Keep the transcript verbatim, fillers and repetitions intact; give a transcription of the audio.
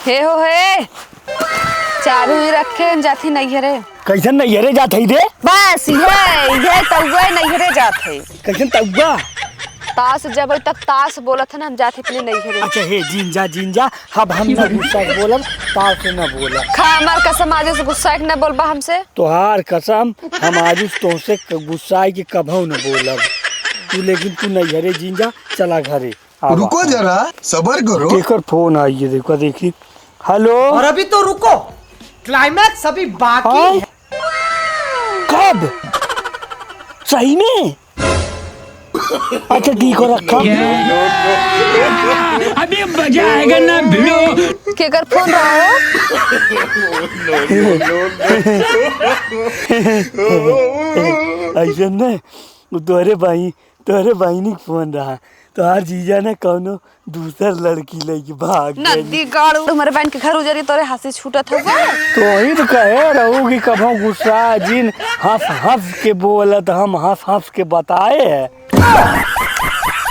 हे हो हे, चाबी रखे हम जाथी नैहरे। कैसन नैहरे जात है रे? बस इहे, इहे तउए नैहरे जात है। कैसन तउआ? तास जब तक तास बोलत है ना, हम जाथी अपने नैहरे। अच्छा हे जीन जा, जीन जा, अब हम ना गुस्सा बोलब, तास ना बोलब। खा हमार कसम, आज से गुस्सा एक ना बोलबा हमसे। तोहार कसम, हम आज तोहसे क-, गुस्सा के कभऊ ना बोलब। तू लेकिन तू नैहरे जीन जा, चला घरे। आवा। रुको जरा, सबर करो। केकर फोन आई है, देखो, देखी। हेलो। और अभी तो रुको, climax अभी बाकी हाँ? है। कब? सही में? अच्छा, ठीक हो रखा। अभी मजा आएगा ना भिड़ो। केकर फोन रहा हो? ऐसे नहीं, वो तोहरे भाई तोहरे बहिनी के फोन रहा, तोहार जीजा ना कौनो दूसर लड़की लइके भाग गइल। नदी गाड़ू, हमारे बहन के घर उजरी तोरे हँसी छूटत हउवे। तो वही तो कहे रहू कि कभो गुस्सा जिन, हँस हँस के बोलत, हम हँस हँस के बताए है।